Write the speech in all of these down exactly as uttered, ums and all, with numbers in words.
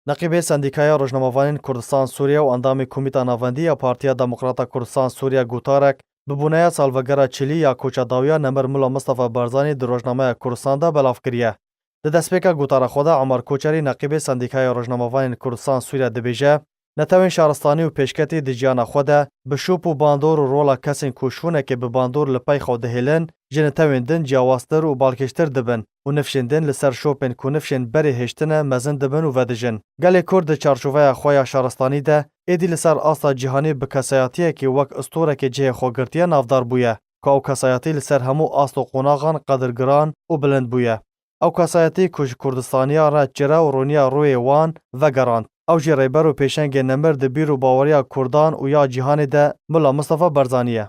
Neqîbê Sendîkaya Rojnamevanên Kurdistan Sûriye û endamê Komîta Navendî ya Partiya Demokrata Kurdistan Sûriye Gutarek bi boneya salvegera çilî ya koça dawiya Nemir Mula Mistefa Barzanî di rojnameya Kurdistan de belav kiriye. Di destpêka gotara xwe de Omar Koçerî, neqîbê Sendîkaya Rojnamevanên Kurdistan Sûriye dibêje, netewên şaristanî û pêşketî di jiyana xwe de bi şop û bandor û rola kesên ku şûnekê bi bandor li pey xwe dihêlin, ji netewên din ciyawaztir û balkêştir dibin û nifşên din li ser şopên ku nifşên berê hêştine mezin dibin û vedijin. Gelê Kurd di çarçoveya xwe ya şaristanî de êdî li ser asta cîhanê bi kesayetiyekê wek ustorekê cihê xwe girtiye navdar bûye, ku ew kesayetî li ser hemû ast û qonaxan qedirgiran û bilind bûye. Ew kesayetî ku ji Kurdistaniya re çire û rûniya rûyê wan vegerand. Ew jî rêber û pêşengê nemir di bîr û baweriya Kurdan û ya cîhanê de Mula Mistefa Barzanî ye.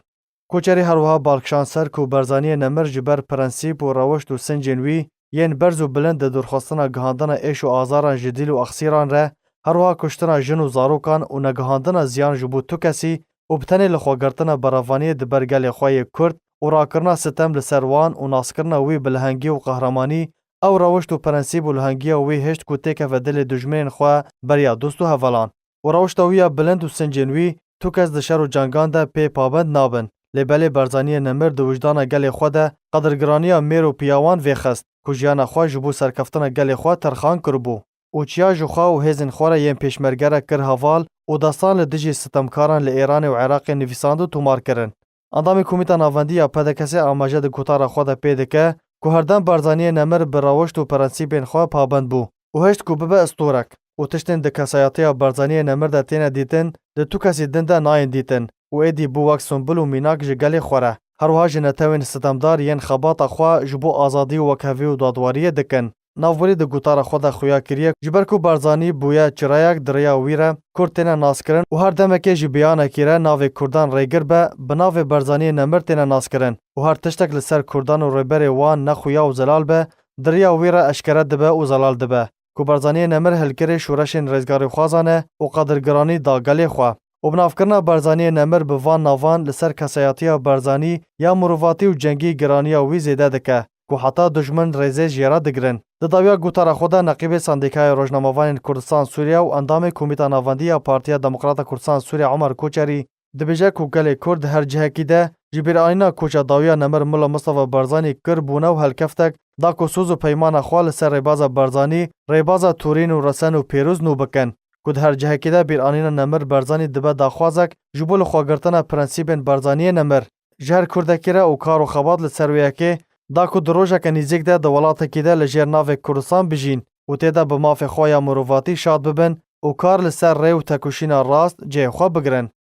Koçerî her wiha bal kişand ser ku Barzaniyê nemir ji ber prensîp û rewişt û sincên wî yên berz û bilind di dûrxistina gihandina êş û azaran ji dîl û exsîran re, her wiha kuştina jin û zarokan û negihandina ziyan ji bo tu kesî û bi tenê lixwegirtina berevaniyê di ber gelê xwe yê Kurd û rakirina sitem li ser wan û naskirina wî bi lehengî û qehremanî, ew rewişt û prensîp û lehengiya wî hişt ku têkeve dilê dijminên xwe beriya dost û hevalan. Û rewşta wî ya bilind û sincên wî tu kes di şer û cengan de pê pabend nabin. Lê belê Barzaniyê nemir di wijdana gelê xwe de qedirgiraniya mêr û piyawan vêxist, ku jiyana xwe ji bo serkeftina gelê xwe terxan kiribû û çiya ji xwe û hêzên xwe re yên pêşmerge re kir heval û destan li dijî sitemkaran li Êranê û Iraqê nivîsand û tomar kirin. Endamê Komîta Navendî ya P D K S amaje di gotara xwe de pê dike ku herdem Barzaniyê nemir bi rewişt û prensîpên xwe pabend bû û hişt ku bibe istorek û tiştên di kesayetiya Barzaniyê nemir de têne dîtin, di tu kesî din de nayên dîtin û êdî bû wek simbol û mînak ji gelê xwe re. Her wiha ji netewên sitemdar yên xebata xwe ji bo azadî û wekhevî û dadwariyê dikin. Navbirî di gotara xwe de xuya kiriye, ji ber ku Barzanî bûye çirayek di rêya wî re Kurd têne naskirin û her demekê ji biyanekî re navê Kurdan rêgir be, bi navê Barzaniyê nemir têne naskirin û her tiştek li ser Kurdan û rêberê wan nexuya û zelal be, di rêya wî re eşkere dibe û zelal dibe ku Barzaniyê nemir hilkirê şoreşên rêzgarîxwazan e û qedirgiranî da gelê xwe. Û binavkirina Barzaniyê nemir bi van navan li ser kesayetiya Barzanî ya mirovatî û cengî giraniya wî zêde dike ku heta dijmin rêzê jê re digirin. Di dawiya gotara xwe de neqîbê Sendîkaya Rojnamevanên Kurdistan Sûriye û endamê Komîta Navendî ya Partiya Demokrata Kurdistan Sûriye Omer Koçerî dibêje ku gelê Kurd di her cihekî de ji bîranîna koça dawiya nemir Mila Mistefa Barzanî kir bûne û helkeftek da ku soz û peymana xwe li ser rêbaza Barzanî, rêbaza torîn û resen û pêroz nû bikin. Ku di her cihekî de bîranîna nemir Barzanî dibe daxwazek ji bo lixwegirtina prensîbên Barzaniyê nemir ji her Kurdekî re û kar û xebat li ser wê yekê da ku di rojeke nîzîk de di welatekî de li jêr navê Kurdistan bijîn û tê de bi mafê xwe ya mirovatî şad bibin û kar li ser rê û tekoşîna rast cihê xwe bigirin.